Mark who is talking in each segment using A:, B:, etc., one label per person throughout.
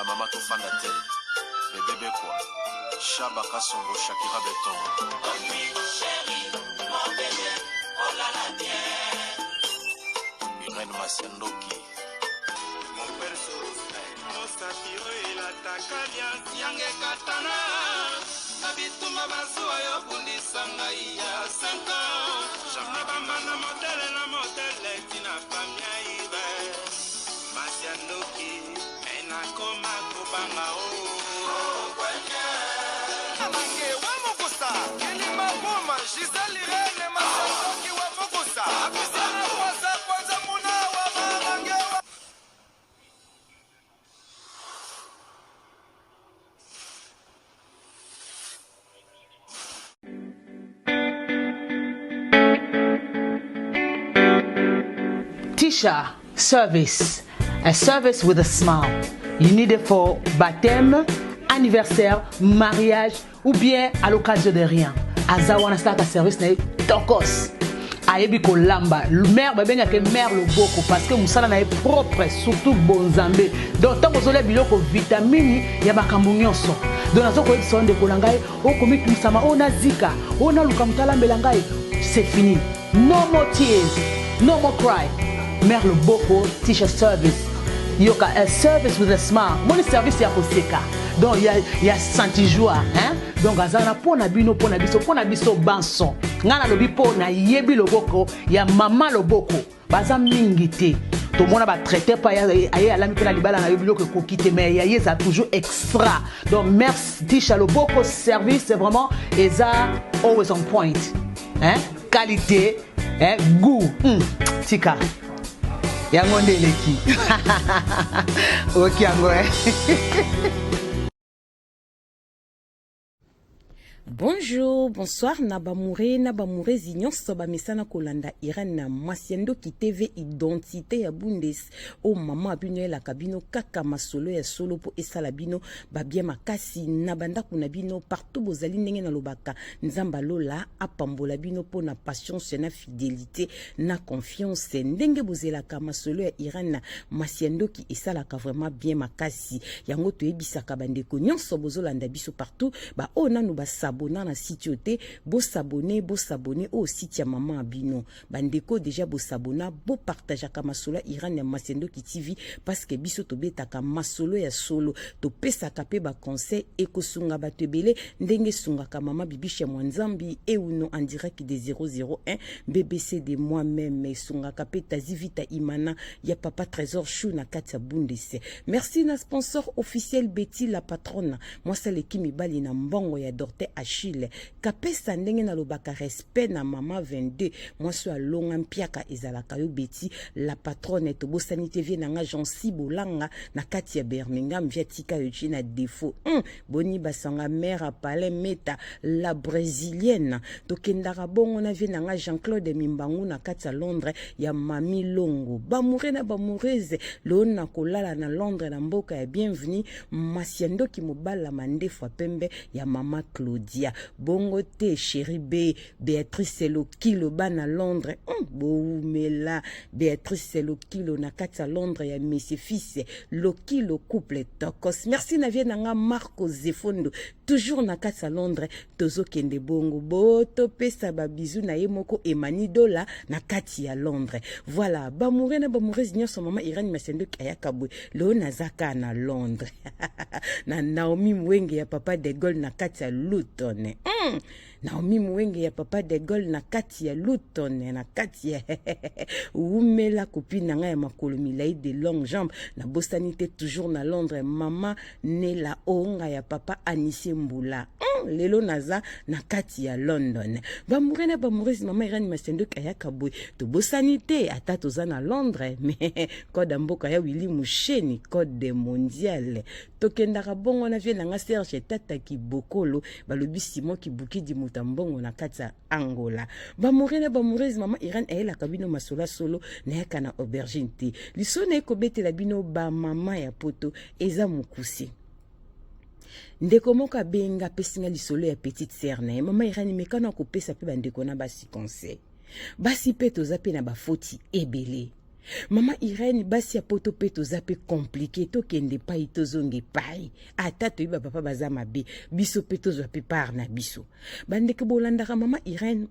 A: Bamama tofanda te. Bebe Bekwa, Shaba Kasongo, Shakira Beton. Irène Masiandoki.
B: Mosapi oyo elataka liasi yanga ekatana na bitumba bazuwa yo bundisa ngai ya 5 ans na bambanda modele na modele tina famia ibe masi ya ndoki me nakoma kobanga o
C: Amange wa Mukusa, Kilima Buma, Gisèle Irene, Masandoki wa Mukusa, Apisiana Kwanza Kwanza Muna wa Mamange wa
D: Tisha Service, a service with a smile. You need it for baptême, anniversaire, mariage ou bien à l'occasion de rien. Aza wana asalaka service na ye tokos. ayebi kolamba mare babengaka ye mare loboko parce que mosala na ye propre surtout bonzambe donc ntango ozolia biloko vitamini ya makambo nyonso donc nazo koyebisa yo ndeko na ngai okomitungisama oyo nazika oyo naluka moto alambela ngai c'est fini no more tears no more cry mare loboko tisha service yoka a service with a smile moni service ya koseka donc ya, ya santi joie hein? Donc aza wana mpo na bino, mpo na biso, mpo na biso banso. Ngai nalobi mpo nayebi loboko ya mama loboko baza mingi te tomona batraite mpe aye alami mpe na libala na yo biloko ekoki te mais ya ye eza toujours extra donc merci tisha loboko service c'est vraiment eza always on point hein? qualité hein? goût tika yango nde eleki oyoki yango eh?
E: Bonjour, bonsoir na bamoure na bamourezi nyonso bamesana kolanda Irène na Masiandoki TV identité ya Bundes o mama bino elaka bino kaka masolo ya solo po esala bino ba bien makasi na bandako na bino partout bozali ndenge nalobaka Nzamba lola apambola bino po na patience na fidelité na confiance ndenge bozelaka masolo ya Irène na Masiandoki esalaka vraiment bien makasi makasi yango toyebisaka bandeko nyonso bozolanda biso partout baoyo nanu basabona na site oyo te bosabone bosabone oyo site ya mama ya bino bandeko deja bosabona bopartageaka masolo ya iran ya masendoki tv parceke biso tobetaka masolo ya solo topesaka mpe baconseil ekosunga bato ebele ndenge esungaka mama bibisha mwanzambi euno en direct de 001 bbc de moi meme esungaka mpe tazi vita imana ya papa trésor chou na kati ya bundes Merci na sponsor officiel Betty la patronne mwasi aleki mibali na mbongo ya Dorte Achille kapesa ndenge nalobaka respect na mama 22 mwasi oyo alonga mpiaka ezalaka yo Betty la patronne tobosani te vie na nga Jancy Bolanga na kati ya Birmingham via tika yo na défaut boni basanga mère à palais meta la brésilienne tokendaka bongo na vie na nga Jean-Claude Mimbangu na kati ya Londres ya Mami Longo bamoure na bamoureuse lona kolala na Londres na mboka ya bienvenue Masiandoki mobala mandefu ya pembe ya mama Claudia bongo te chérie B Beatrice Lokilo bana Londres bowumela Beatrice Lokilo na kati ya Londres ya Monsieur Fils Lokilo couple tokos merci na vie na nga Marco Zefondo toujours na kati ya Londres tozokende bongo bo topesa ba bisous na ye moko Emani Dola na kati ya Londres voilà bamoure na bamoureuses nyonso mama Irène Masendoki ayaka boye lelo nazaka na Londres na Naomi Mwenge ya papa de Gaulle na kati ya Luton Naomi Mwenge ya papa de Gaulle na kati ya Luton na kati ya wumela copine na ngai ya makolo milai de longue jambe nabosani te toujours na Londres mama Nela Onga ya papa Anisie Mbula lelo naza na kati ya London bamoure na bamourese mama Irène Masendoki ayaka boye tobosani te ata toza na Londres mais code ya mboka ya Willy Musheni code mondial tokendaka bongo na vie na nga Serge Tata Kibokolo balobi Simon Kibukidi moto ya mbongo na kati ya Angola bamoure na bamourese mama Irène ayelaka bino masolo ya solo nayaka na aubergine te lisolo naye kobetela bino bamama ya poto eza mokuse ndeko moko abenga apesi nga lisolo ya petite sœur na ye mama Irène mekano akopesa mpe bandeko na basi conseil basi mpe toza mpe na bafoti ebele. Mama Irène, basi ya poto mpe toza mpe compliqué, tokende epai tozonga epai, ata toyebi bapapa baza mabe, biso mpe tozwa mpe part na biso. Bandeko bolandaka mama Irène,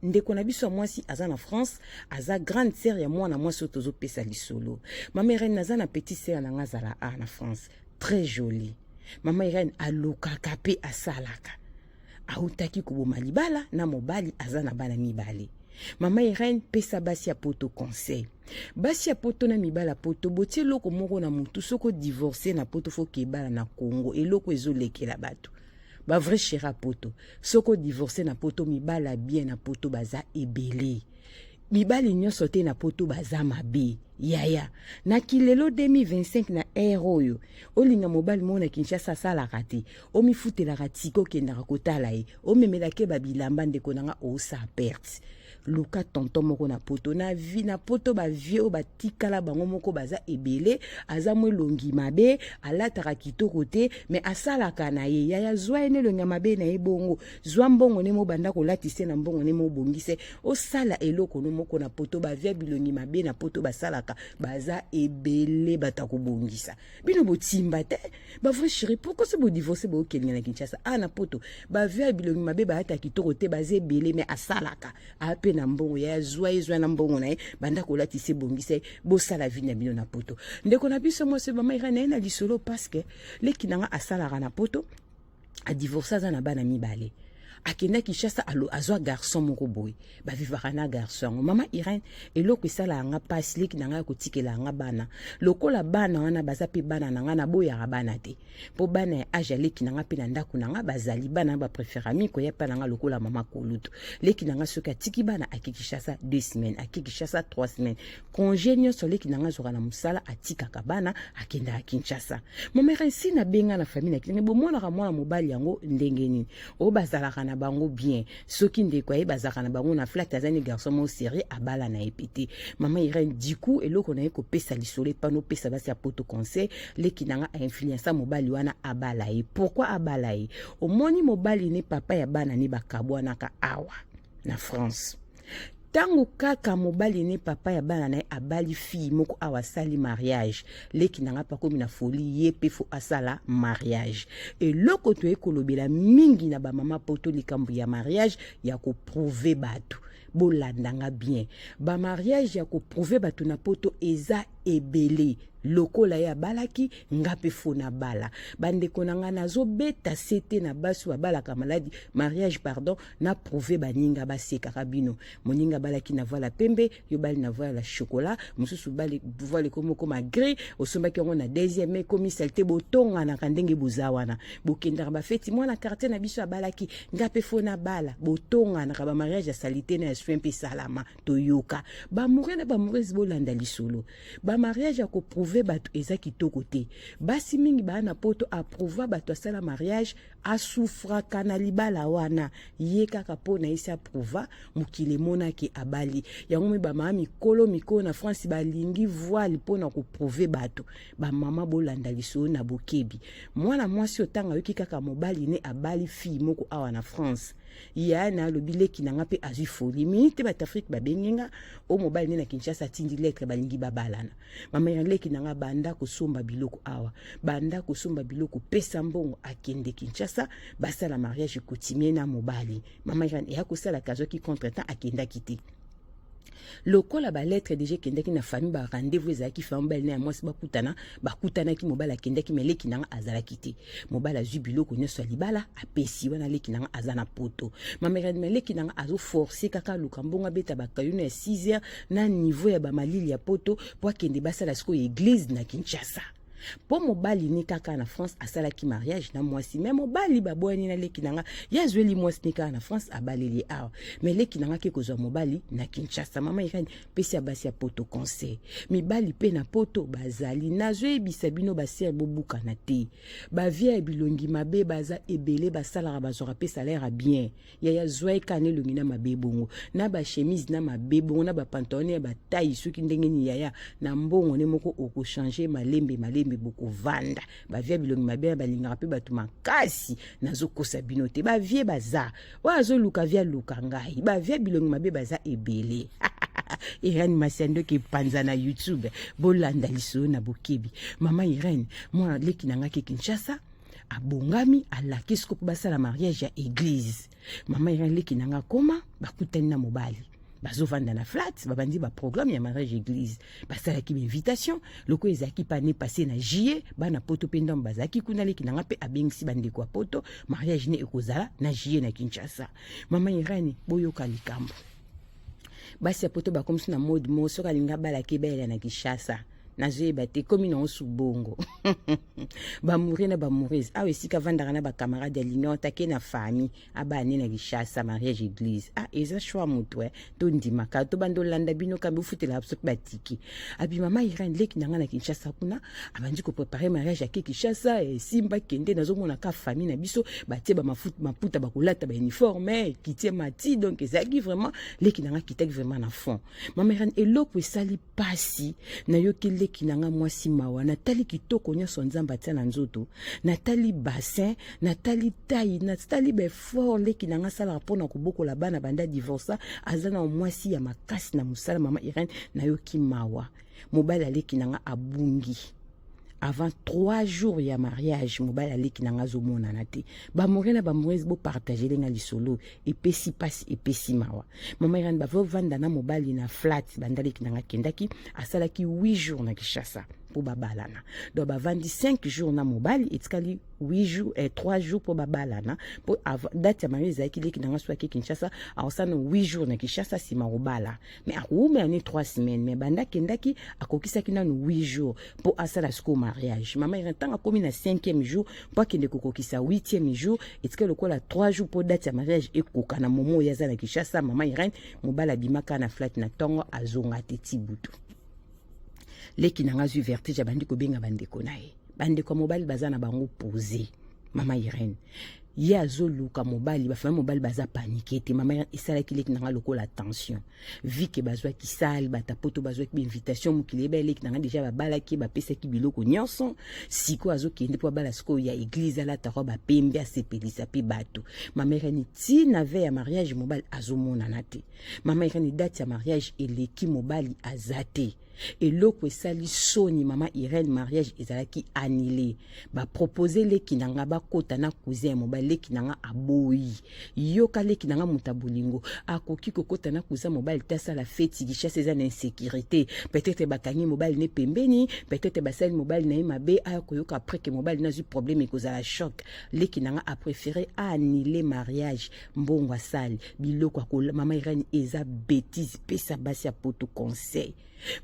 E: ndeko na biso ya mwasi aza na France, aza grande sœur ya mwana mwasi oyo tozopesa lisolo. Mama Irène, naza na petite sœur na nga azala a na France, très jolie. Mama Irène alukaka mpe asalaka, autaki koboma libala na mobali, aza na bana mibale. Mama Irène, pesa basi ya poto conseil. Basi ya poto na mibali ya poto, botie eloko moko na motu: soki odivorce na poto, faut kebala na Congo. Eloko ezolekela bato, bavrai chéri ya poto, soki odivorce na poto, mibali ya bien na poto baza ebele. Mibali nyonso te na poto baza mabe. Yaya, na kilelo 2025, na ère oyo, olinga mobali moko na Kinshasa asalaka te, omifutelaka tika, okendaka kotala ye, omemelaki babilamba, ndeko na nga, osa perte. Luka tonton moko na poto, na vie na poto, bavieux oyo batikala bango moko baza ebele. Aza mwa elongi mabe, alataka kitoko te, mais asalaka na ye. Yaya, zwa ye na elongi ya mabe na ye bongo, zwa mbongo ne mobanda kolatisa na mbongo ne mobongise, osala eloko no moko na poto. Bavieux bilongi mabe na poto basalaka baza ebele, bato ya kobongisa. Bino botimba te, bavrai chéri. Pourquoi so bodivorce, bokelinga na Kinshasa? A na poto, bavieux ya bilongi mabe bayata kitoko te, baza ebele, mais asalaka ape na mbongo. Ya zwa ye, zwa na mbongo na ye, banda kolatisa, ebongisa ye, bosala vie na bino na poto. Ndeko na biso mwasi, mama Irène, na ye na lisolo parce que leki na nga asalaka na poto, adivorce, aza na bana mibale. Akenda Kinshasa, azwa garçon moko boye, bavivaka na garçon yango. Mama Irène, eloko esalaka nga mpasi, leki na ngai ya kotikela yanga bana, lokola bana wana baza mpe bana na ngai, naboyaka bana te, mpo bana ya âge ya leki na nga mpe na ndako na nga bazali. Bana bapréféra mingi koya mpa na nga lokola mama kolutu. Leki na nga soki atiki bana, ake Kinshasa 2 semaines, ake Kinshasa 3 semaines, congé nyonso leki na nga azwaka na mosala, atikaka bana, akendaka Kinshasa. Mama Irène, si nabenga na famille na kinenge, bomonaka mwana mobali yango ndenge nini oyo bazalaka na bango bien? Soki ndeko aye, bazalaka na bango na flat, aza ni garçon moko sérieux, abala na ye pe te. Mama Irène, du coup eloko na ye kopesa lisolo epana, opesa basi ya poto conseil: leki na nga ainfluença mobali wana, abala ye. Pourquoi abala ye? Omoni, mobali ne papa ya bana ne bakabwanaka awa na France. Ntango kaka mobali ne papa ya bana na ye abali fille moko awa, asali mariage, leki na nga mpe akomi na folie, ye mpe faut asala mariage. Eloko toye kolobela mingi na bamama poto, likambo ya mariage ya koprouver bato. Bolandanga bien, bamariage ya koprouver bato na poto eza ebele. Lokola ye abalaki, nga mpe faut nabala. Bandeko na ngai, nazobeta se te na basi babalaka maladi mariage, pardon, na prouver baninga, basekaka bino. Moninga abalaki na voile ya pembe, yo bali na voile ya chocolat, mosusu bali voile ekomi okoma gris, osombaki yango na deuxième, ekomi saleté. Botonganaka ndenge boza wana, bokendaka bafeti, mwana quartier na biso abalaki, nga mpe faut nabala. Botonganaka, bamariage ya saleté na ya soin mpe esalama. Toyoka baamoureux na baamoureuse, bolanda lisolo. Bamariage ya koprouver bato eza kitoko te. Basi mingi baa na poto, aprouva bato, asala mariage, asufraka na libala wana ye kaka mpo na ye si aprouva, mokili emonaki abali yango. Me bamama mikolo mikolo na France balingi voile mpo na koprouver bato. Bamama, bolanda lisolo na bokebi. Mwana mwasi otanga, ayoki kaka mobali ne abali fille moko awa na France, ya na alobi leki na nga mpe azwi folie mingi te. Bato Afrique babengi nga o mobali nde na Kinshasa atindi lettre, balingi babalana. Mama ya leki na nga, banda kosomba biloko awa, banda kosomba biloko, pesa mbongo, akende Kinshasa, basala mariage coutumier na mobali. Mama eya kosalaka, azwaki contretemps, akendaki te. Lokola balettre déjà ekendaki na famille, barendez-vous ezalaki, famille mobali na ya mwasi bakutana, bakutanaki, mobali akendaki, mais leki nanga azalaki te. Mobali azwi biloko nyonso ya libala, apesi wana. Leki nanga aza na poto. Mama, leki nanga azoforce kaka, aluka mbongo, abeta bakayuno ya 6 heures na niveau ya bamalili ya poto mpo akende basala sikoyo église na Kinshasa, mpo mobali ni kaka na France asalaki mariage na mwasi. Mais mobali baboyani na leki na nga, ye azweli mwasi ni kaka na France, abaleli awa, mais leki na nga ke kozwa mobali na Kinshasa. Mama Irène, pesi ya basi ya poto conseil. Mibali mpe na poto bazali, nazoyebisa bino, basere bobukana te. Bavieux ya bilongi mabe baza ebele, basalaka, bazwaka mpe salaire ya bien. Yaya, zwa eka na elongi na mabe bongo, na bachemise na mabe bongo, na bapantalon ya bataille soki ndenge nini. Yaya, na mbongo ne moko okochange malembe malembe, bokovanda. Bavieux bilongi mabe balingaka mpe bato makasi, nazokosa bino te. Bavieux baza oyo azoluka vieux, aluka ngai. Bavieux bilongi mabe baza ebele. Irene Masiandoki epanza na YouTube, bolanda lisolo na bokebi. Mama Irene, mwana leki na nga ke Kinshasa, abongami alakisi ko mpo basala mariage ya église. Mama Irene, leki na nga akoma, bakutani na mobali, bazovanda na flat, babandi baprogramme ya mariage église, basalaki bainvitation lokola ezalaki pa année passée na juillet. Bana Poto mpe ndambo bazalaki kuna. Leki na nga mpe abengisi bandeko ya Poto, mariage ne ekozala na juillet na Kinshasa. Mama Irene, boyoka likambo, basi ya Poto bakomisi na mode mo soki alingi abalaki ebayela na Kinshasa. Nazoyeba te, komi nango su bongo. Bamoure na bamoureuse awa, esika avandaka na bacamarade ya lino, take na famille, abaya nde na Kinshasa mariage église. Ah, eza choix moto e tondimaka, tobanda olanda bino kambi ofutelaka biso mpe batiki. Abi mama Irene, leki na ngai na Kinshasa kuna abandi koprépare mariage, ake Kinshasa, esimba kende. Nazomona ka famille na biso batie bamaputa, bakolata bauniforme, ekitie mati. Donc ezalaki vraiment, leki na ngai akitaki vraiment na fond. Mama Irene, eloko esali pasi, nayoki leki na nga mwasi mawa. Natali kitoko nyonso Nzambe atia na nzoto, natali bassin, natali taille, natali baeffort leki na nga asalaka mpona kobokola bana banda divorce. Aza na mwasi ya makasi na mosala. Mama Irene, nayoki mawa. Mobali aleki na nga abungi avant 3 jours ya mariage. Mobali aleki na nga azomonana te. Bamoure na bamourese, bopartage nga lisolo, epesi mpasi, epesi mawa. Mama Irene, bavovanda na mobali na flat. Banda leki na nga akendaki, asalaki 8 jours na Kinshasa mpo babalana. Donc bavandi 5 jours na mobali, etikali 8 jours, 3 jours mpo babalana. Mpo date ya mariage ezalaki, leki na nga so ake Kinshasa, akosala 8 jours na Kinshasa, nsima kobala, mais akowumela ne 3 semaines. Mais banda akendaki, akokisaki nanu 8 jours mpo asala sikoyo mariage. Mama Irene, ntango akomi na 5e jour mpo akende kokokisa 8e jour, etikali lokola 3 jours mpo date ya mariage ekoka na momo oyo aza na Kinshasa. Mama Irene, mobali abimaka na flat na ntongo, azonga te ti butu. Leki na nga azwi vertige, abandi kobenga bandeko na ye. Bandeko ya mobali baza na bango pose. Mama Irene, ye azoluka mobali, bafamille mobali baza paniqué te. Mama Irene, esalaki leki na nga lokola tension vike. Bazwaki salle, batapoto bazwaki bainvitation, mokili eyeba eleki na nga déjà babalaki, bapesaki biloko nyonso. Sikoyo azokende mpo abala sikoyo ya église, alataka bapembe, asepelisa mpe bato. Mama Irene, ntina veille ya mariage, mobali azomonana te. Mama Irene, date ya mariage eleki, mobali aza te. Eloko esali soni, mama Irene, mariage ezalaki annulé. Bapropose leki na nga bakota na cousin ya mobali, leki na nga aboyi. Yoka, leki na nga moto ya bolingo, akoki kokota na cousin mobali te, asala feti. Kinshasa eza na insécurité, peut-être bakangi mobali ne pembeni, peut-être basali mobali na ye mabe. Aya koyoka après ke mobali nazwi problème, ekozala choc. Leki na nga apréféré annuler mariage, mbongo asali biloko. Mama Irene, eza bétise. Pesa basi ya Poto conseil.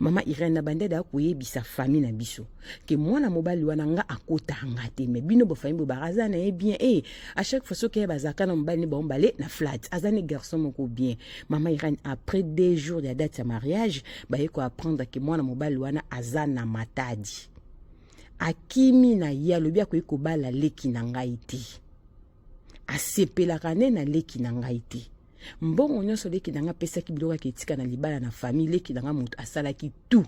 E: Mama Irene, na bandede akoyebisa famille na biso ke mwana mobali wana nga akotanga te, mais bino bofamille boye aza na ye bien e à chaque fois soki ye bazalaka na mobali ne bango bale na flat, aza ne garçon moko bien. Mama Irene, après 2 jours ya date ya mariage, baye koapprendre ke mwana mobali wana aza na Matadi, akimi na ye. Alobi akoki kobala leki na ngai te, asepelaka nde na leki na ngai te. Mbongo nyonso leki na ngai apesaki, biloko ake etika na libala na famille, leki na ngai moto asalaki tout.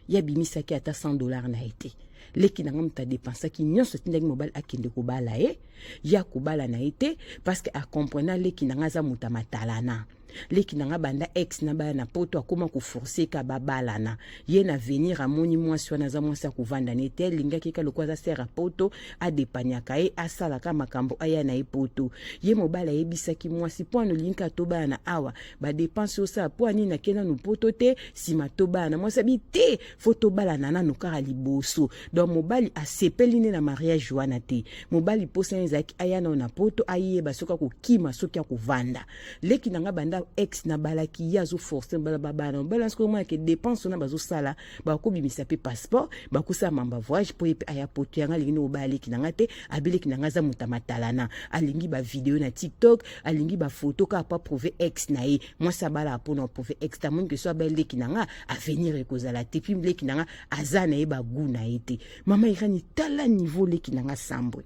E: Ye abimisaki ata 100 $ na ye te. Leki na ngai moto adépensaki nyonso, etindaki mobali akende kobala ye. Ye akobala na ye te parce que acomprena leki na ngai aza moto ya matalana. Leki na nga banda ex na baya na Poto, akóma koforce ka babalana. Ye na venir amoni mwasi wana aza mwasi akovanda ne te. Alingaki ka lokola aza sœur ya Poto, adepanyaka ye, asalaka makambo, aya na ye Poto. Ye mobali ayebisaki mwasi: "Mpo ana olingi kaka tobalana awa, badépenses osala mpo anini? Nake nanu Poto te, nsima tobalana." Mwasi abi te, faut tobalana nanu kaka liboso. Donc mobali asepeli nde na mariage wana te. Mobali mposa ezalaki aya nano na Poto, ayeba soki akokima, soki akovanda. Leki na nga banda ex nabalaki ye, azoforce bala babala. Mobali sikoyo omonake dépense wana bazosala, bakobimisa mpe passeport, bakosala mamba voyage mpo ye mpe aya Poto. Yanga alingi nde kobala leki na nga te. Abeleki na nga aza moto ya matalana, alingi bavideo na TikTok, alingi bafoto kaka po aprouve ex na ye. Mwasi abalaka mpona aprouve ex te. Amoni ke so abali leki na nga, avenir ekozala te. Puis leki na nga aza na ye bagu na ye te. Mama Irani, tala niveau leki na nga sambwe,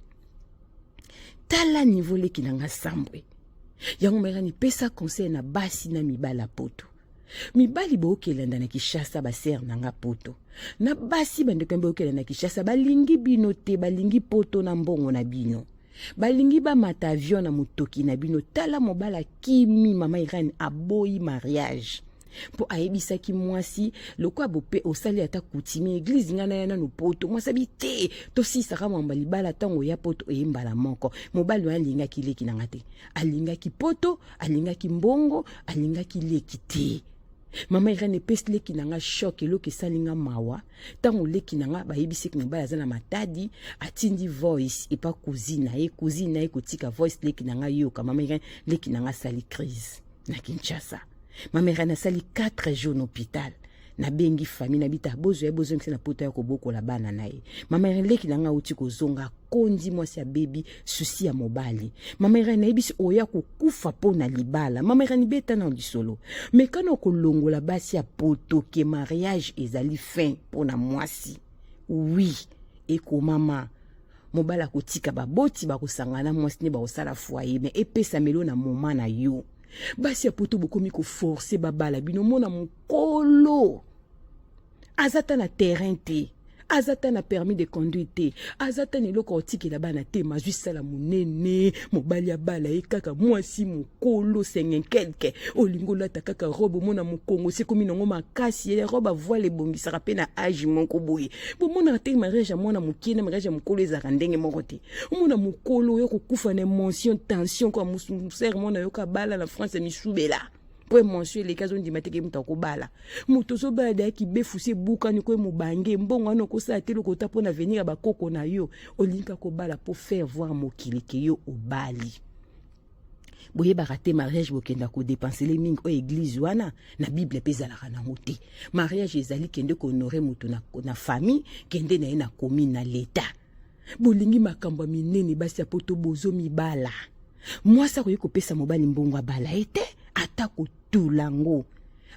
E: tala niveau leki na nga sambwe. Yango Mairani, pesa conseil na basi na mibali ya Poto. Mibali bookelanda na Kinshasa, basœur na nga Poto, na basi bandeko bookela na Kinshasa, balingi bino te, balingi Poto na mbongo na bino, balingi bamata avion na motoki na bino. Tala mobali akimi. Mama Irene, aboyi mariage. Mpo ayebisaki mwasi lokola bope osali ata coutumier église ngai naya nanu poto. Mwasi abi te, tosisaka mwamba libala ntango oya poto oye mbala moko. Mobali wana alingaki leki na nga te, alingaki poto, alingaki mbongo, alingaki leki te. Mama Irene epesi leki na nga choc. Eloko esali nga mawa, ntango leki na nga bayebisi eke mobali aza na Matadi, atindi voice epa cousine na ye, cousine na ye kotika voice, leki na nga yoka. Mama Irene, leki na nga asali crise na Kinshasa. Mama Irene asali 4 jours na hôpital. Nabengi famille na bita, bozwa ye, bozongisa na poto ya kobokola bana na ye. Mama Irene, leki na nga auti kozonga, akondi, mwasi abebi, souci ya mobali. Mama Irene, nayebisi oya kokufa mpo na libala. Mama Irene, beta na lisolo me kana kolongola basi ya poto ke mariage ezali fin mpo na mwasi. Oui, ekomama mobali akotika baboti, bakosangana mwasi nde bakosala foyer, me epesamelo na moma na yo. Basi ya poto bokomi koforcer babala bino. Mona mokolo aza ta na terrain te, aza ta na permis de conduire te, aza ta na eloko akotikela bana te, mazwi sala monene, mobali abala ye kaka mwasi mokolo senge quelque. Olingi olata kaka robe, omona mokongo sekomi nango makasi. Ya robe avoile ebongisaka mpe na age moko boye. Bomonaka te mariage ya mwana mokie na mariage ya mokolo ezalaka ndenge moko te. Omona mokolo oyo kokufa na émotion, tension kwa musere. Mwana yoka abala na France ya misubela mpo émotion eleki, azondima teke moto akobala. Moto ozobala dayaki befusi ebukani ko mobange mbongo wana okosala te lokota mpo na avenir ya bakoko na yo. Olingi kobala mpo faire voir mokili ke yo obali. Boyebaka te mariage bokenda kodépenser mingi oyo église wana na Bible mpe ezalaka nango te. Mariage ezali kende kohonorer moto na famille, kende na ye na commune, na leta. Bolingi makambo ya minene. Basi ya poto bozomibala, mwasi akoki kopesa mobali mbongo abala ye te, ata kotula yango,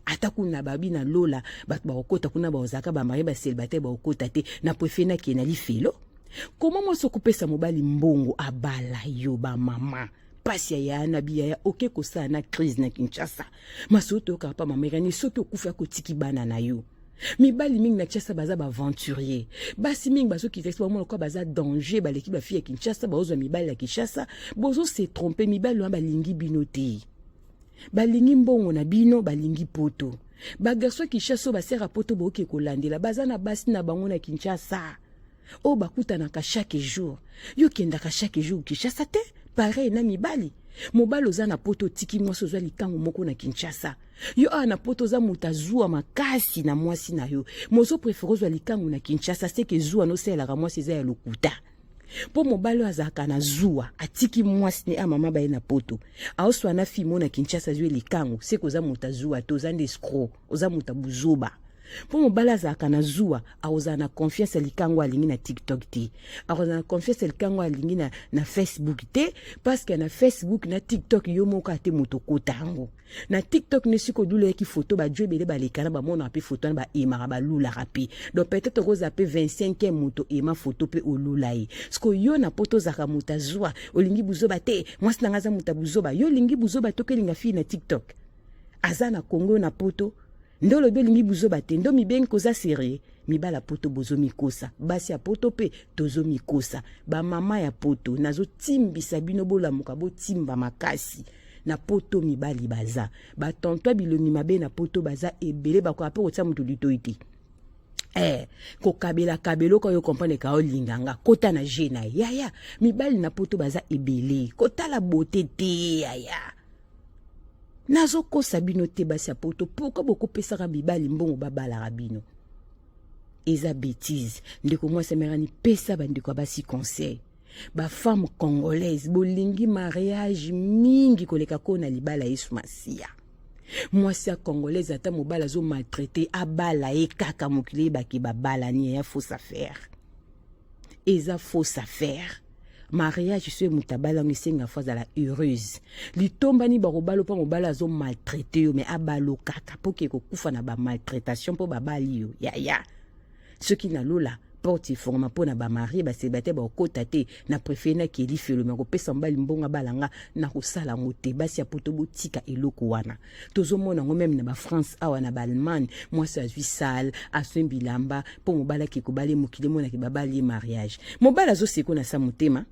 E: ata kuna babi na lola bato bakokota kuna bazalaka bamariés, bacélibataires bakokota te. Na préférer nakende na lifelo. Koma mwasi okopesa mobali mbongo abala yo. Bamama, mpasi ya yaya na biyaya oke kosala na crise na Kinshasa, masolo toyokaka mpa mama Irene. Soki okufi, akotiki bana na yo. Mibali mingi na Kinshasa baza baaventurier. Basi mingi bazokita esi bamona kwa baza danger, baleki bafille ya Kinshasa, bazozwa mibali ya Kinshasa. Bozose tromper, mibali wana balingi bino te, balingi mbongo na bino, balingi poto. Bagarçon ya Kinshasa oyo basera poto boyoki kolandela, baza na basi na bango na Kinshasa oyo bakutanaka chaque jour. Yo okendaka chaque jour Kinshasa te. Pareil na mibali. Mobali oza na poto, otiki mwasi, ozwa likango moko na Kinshasa. Yo awa na poto oza moto azuwa makasi na mwasi na yo, mozo préférer ozwa likango na Kinshasa. Seke zuwa nosalelaka mwasi eza ya lokuta, mpo mobali oyo azalaka na zuwa atiki mwasi ne a mama baye na poto, aoswa na fille mo na Kinshasa, azwi likango. Seke oza moto azuwa te, oza nde escroc, oza moto abuzoba. Mpo mobali azalaka na zuwa, akozala na confiance ya likango alingi na TikTok te, akozala na confiance ya likango alingi na Facebook te, parce que na Facebook, na TikTok, yo moko ate moto okota yango na TikTok. Ne sikoyo odulelaki foto, bajo ebele balekana, bamonaka mpe foto wana, baemaka, balulaka mpe. Donc peut-être okozala mpe 25e moto ema foto mpe olula ye. Sikoyo yo na poto ozalaka moto azwa, olingi buzoba te. Mwasi na nga aza moto ya buzoba, yo olingi buzoba te, okelinga fille na TikTok aza na Kongo na poto nde olobi olingi buzoba te, nde omibengi koza sérieux. Mibala poto bozomikosa, basi ya poto mpe tozomikosa. Bamama ya poto, nazotimbisa bino, bolamuka, botimba makasi na poto. Mibali baza batonto bilongi mabe na poto, baza ebele, bakoka mpe kotia moto litoi te. Kokabela kabela oyo comprendre ka olinga nga kota na je na yaya. Mibali na poto baza ebele, kotala bote te yaya. Nazokosa bino te. Basi ya poto, pourquoi bokopesaka mibali mbongo babalaka bino? Eza bêtise. Ndeko mwasi amerani, pesa bandeko ya basi conseil. Bafemme congolaise, bolingi mariage mingi koleka ko na libala Yesu Masiya. Mwasi ya congolaise, ata mobali azomaltraiter, abala ye kaka, mokili eyebaki babalani. Eya fausse affaire, eza fausse affaire. Mariage so moto abala yango, esenga fo azala heureuse. Litombani bakobala mpo mobali azomaltraiter yo, me abalo kaka mpo ke kokufa na bamaltraitation mpo babali yo. Yaya, soki nalola porte efongama mpo na bamariés, bacélibataires bakokota te, na préférer nakeli felo. Me kopesa mobali mbongo abala nga, na kosala yango te. Basi ya poto, botika eloko wana. Tozomona yango même na baFrance awa, na baAllemagne. Mwasi azwi sale, aswi bilamba mpo mobali ake kobala ye, mokili emonaki babali ye. Mariage, mobali azoseko na sa motema.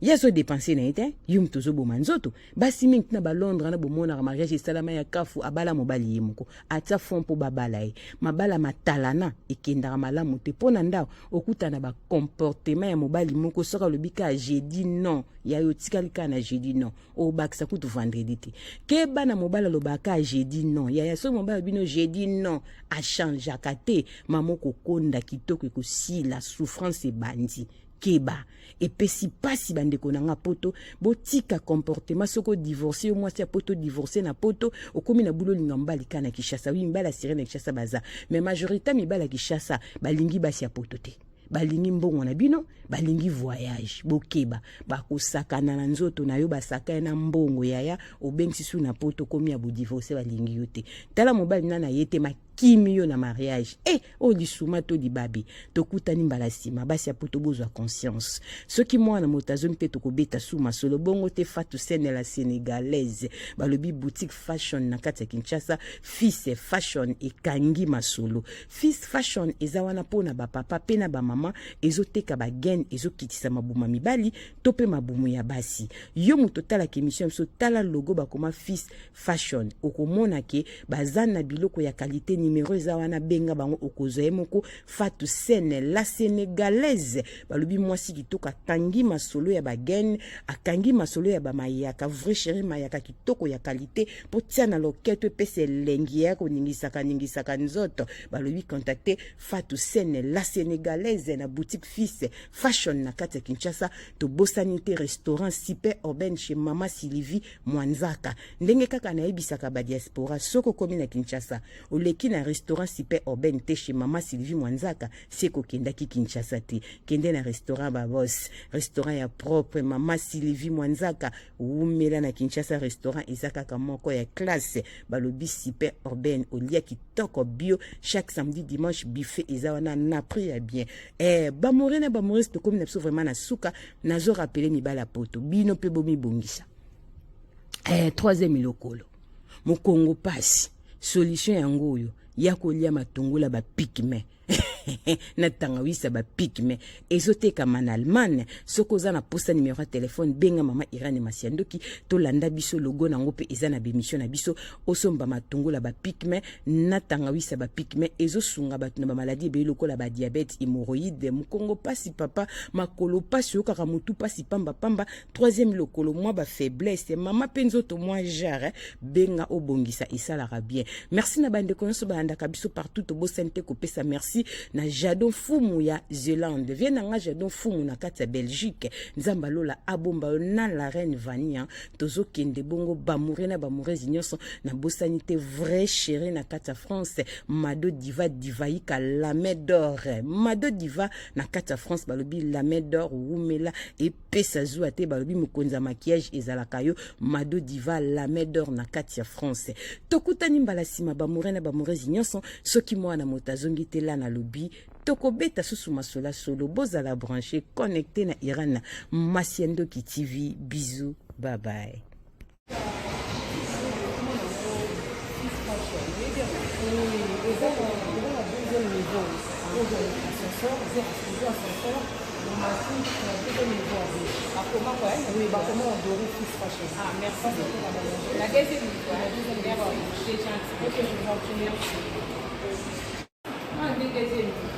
E: Ye azo depenser na ye te, yo moto ozoboma nzoto. Basi mingi tina ba Londres wana bomonaka mariage esalama ya kafu, abala mobali ye moko, atia fond mpo babala ye. Mabala matalana ekendaka malamu te mpo na ndako okutana ba comportement ya mobali moko, soki alobi kaka jeudi non, ya yo otikali kaka na jeudi non, obakisa kutu vendredi te. Keba na mobali alobaka kaka jeudi non, yaya soki mobali alobi no jeudi non, achangeaka te, mama okokonda kitoko ekosila, souffrance ebandi. Keba, epesi pasi bandeko na nga poto, botika comportement soki odivorce yo mwasi ya poto divorce na poto, okomi na bulu olinga mobali kaka na Kinshasa. Oui, mibali ya sirene na Kinshasa baza, mais majorité mibali ya Kinshasa balingi basi ya poto te. Balingi mbongo na bino, balingi voyage. Bokeba, bakosakana na nzoto na yo, basakana na mbongo yaya, obengisi su na poto okomi ya bodivorce, balingi yo te. Tala mobali na na ye te, makimi yo na mariage. Eh, oyo lisuma to libabe. Tokutani mbala sima, basi ya poto bozwa conscience. Soki mwana moto azongi te tokobeta su masolo bongo te. Fatou Sene la Sénégalaise, balobi boutique fashion na kati ya Kinshasa, Fils Fashion ekangi masolo. Fils Fashion eza wana pona ba papa pe na ba mama, ezoteka ba gaine, ezokitisa mabuma mibali to pe mabumu ya basi. Yo moto otalaka émission biso, tala logo bakoma Fils Fashion, okomona ke baza na biloko ya qualité. Numéro eza wana, benga bango okozwa ye moko. Fatou Sene la Sénégalaise, balobi mwasi kitoko, akangi masolo ya bagene, akangi masolo ya bamayaka, vrai chéri mayaka kitoko ya qualité po tia na loketo epesa elengi ya koningisaka ningisaka nzoto. Balobi contacter Fatou Sene la Sénégalaise na boutique Fils Fashion na kati ya Kinshasa. Tobosani te restaurant Super Urbaine chez Mama Sylvie Mwanzaka. Ndenge kaka nayebisaka ba diaspora, soki okomi na Kinshasa oleki na restaurant Super Urbaine te chez Mama Sylvie Mwanzaka, se kokendaki Kinshasa te. Kende na restaurant Babos, restaurant ya propre Mama Sylvie Mwanzaka. Wumela na Kinshasa, restaurant eza kaka moko ya classe, balobi Super Urbaine, olia kitoko bio chaque samedi dimanche, buffet eza wana na prix ya bien. Bamore na bamorese, tokomi na biso vraiment na suka. Nazo rappeler mibala poto, bino mpe bomibongisa. Troisième lokolo mokongo pasi, solution yango oyo ya kolia matungula bapigme na tangawisa bapigme, ezotekama na Allemagne. Soki oza na posa numéro ya telefone, benga mama Irane Masiandoki, tolanda biso logo nango mpe eza na bemission na biso. Osomba matungula bapigme na tangawisa bapigme, ezosunga bato na bamaladi ebele lokola badiabète, hémorroïde, mokongo pasi, papa makolo pasi, oyokaka motu pasi pamba pamba, troisième lokolo mwa bafaiblesse, mama mpe nzoto mwa genre, benga obongisa, esalaka bien. Merci na bandeko nyonso balandaka biso partout. Tobosani te kopesa merci na Jadon Fumu ya Zelande, vie na nga Jadon Fumu na kati ya Belgique. Nzambe alola abomba yo na la reine Vania. Tozokende bongo, bamoure na bamourese nyonso. Nabosani te vrai chéri na kati ya France, Mado Diva Divaika, la main d'or, Mado Diva na kati ya France, balobi la main d'or, wumela epesa zuwa te. Balobi mokonzi ya maquillage ezalaka yo, Mado Diva, la main d'or na kati ya France. Tokutani mbala nsima, bamoure na bamourese nyonso. Soki mwana moto azongi te la, nalobi tokobeta susu masolo solo. Bozala branché, connecté na Iran Masiandoki TV. Bisous, bye bye.
F: Eza na deuxième niveau, ozwa ascenseur, ozwa ascenseur, omati na deuxième niveau, bakoma quoi? Oui, bakoma en doré, Fils Fashion.
G: Ah, merci beaucoup. La deuxième niveau.
F: La deuxième niveau.
G: Merci, c'est gentil.
F: Ok, je vous en prie, merci.
G: Ah, deuxième niveau.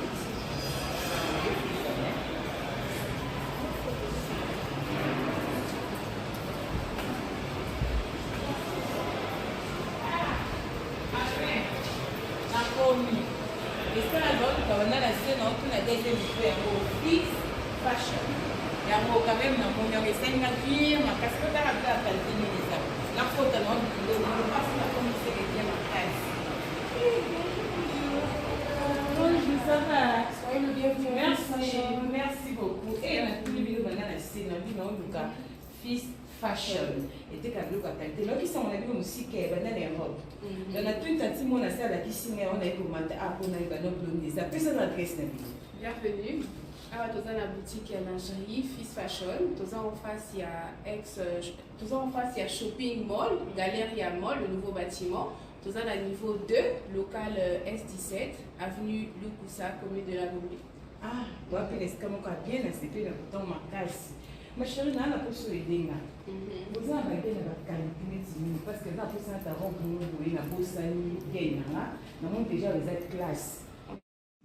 G: Nakomi esala naoluka banda na se, naotuna deuxième niveau yango Fils Fashion yango. Quand même namoni yango, esalinga bien makasi. Kotala bila ya qualité nini eza nakota na biloko mpasi, nakomi seke bien makasi. Bonjour, ça va?
F: Soyez le bienvenu.
G: Merci, merci beaucoup. E natuni bino banda na se, na bino naoluka Fils Fashion, eteka biloko ya qualité. Nayokisango na bino mosika ya banda na Europe. Donc natuni tanti mona se alakisi ngai wana, yekomata a mpona yeba nobiloni eza. Pesa na adresse na bino.
H: Bienvenue. Awa toza na boutique ya lingerie Fils Fashion. Toza en face ya ex, toza en face ya shopping mall, Galeria Mall, le nouveau bâtiment. Toza na niveau 2, local S17, avenue Lukusa, commune de la Gombe.
G: Ah, wapi na esika moko ya bien, nasepeli na kotongo makasi. Ma chérie, naa na poso edenga. Boza na ba gaine na ba qualité neti nini? Parce que na posa na ta robe moko boye, na bosani gaine na nga. Namoni déjà eza classe.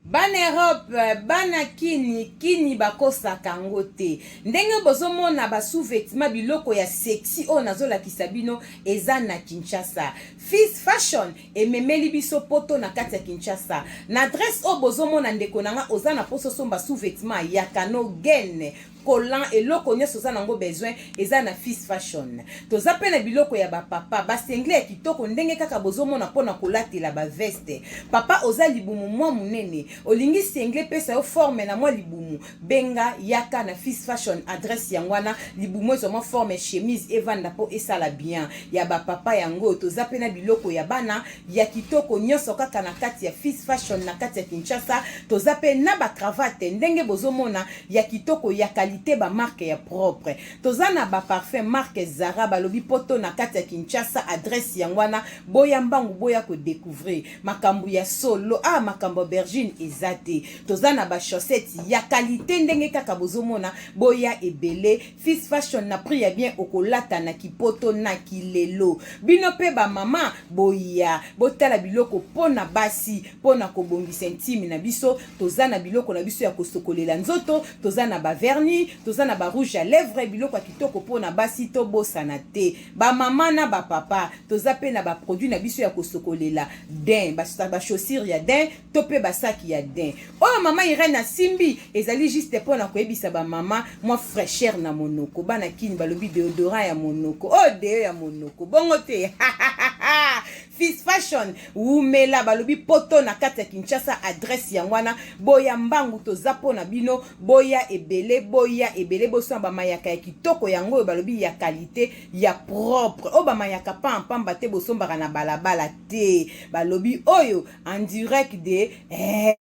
E: Bana Europe, bana kini, kini bakosaka yango te. Ndenge bozomona ba sous-vêtements, biloko ya sexy oyo nazolakisa bino eza na Kinshasa. Fils Fashion ememeli biso poto na kati ya Kinshasa. Na adresse oyo bozomona, ndeko na nga, oza na poso somba sous-vêtements ya kano, gaine, collant, eloko nyonso oza nango besoin eza na Fils Fashion. Toza mpe na biloko ya bapapa, basinglet ya kitoko ndenge kaka bozomona mpona kolatela baveste. Papa, oza libumu mwa monene, olingi singlet pesa yo forme na mwa libumu, benga, yaka na Fils Fashion. Adresse yango wana. Libumu ezwa mwa forme, chemise evanda mpo esala bien. Ya bapapa yango. Toza mpe na biloko ya bana ya kitoko nyonso kaka na kati ya Fils Fashion na kati ya Kinshasa. Toza mpe na bacravate ndenge bozomona ya kitoko, ya qualité, bamarque ya propre. Toza na baparfum marque Zara. Balobi poto na kati ya Kinshasa, adresse yango wana. Boya mbangu, boya kodécouvrir makambo ya solo. Ah, makambo ya aubergine eza te. Toza na bachaussette ya qualité ndenge kaka bozomona. Boya ebele, Fils Fashion na prix ya bien, okolata na kipoto na kilelo. Bino mpe bamama, boya botala biloko mpo na basi, mpo na kobongisa intime na biso. Toza na biloko na biso ya kosokolela nzoto, toza na bavernis, toza na barouge à lèvre, biloko ya kitoko mpo na basi. Tobosana te bamama na bapapa, toza mpe na baproduit na biso ya kosokolela daim, bachaussure ya daim to mpe basaki ya daim. Oyo mama Irene asimbi ezali juste mpo na koyebisa bamama mwa fraîcheur na monoko. Bana Kini balobi déodorant ya monoko, oyo deo ya monoko, bongo te. Fils Fashion wumela. Balobi poto na kati ya Kinshasa, adresse yango wana. Boya mbangu, toza mpo na bino. Boya ebele, boya ebele, bosala bamayaka ya kitoko. Yango oyo balobi ya qualité, ya propre, oyo bamayaka pampamba te, bosombaka na balabala te. Balobi oyo en direct de eh.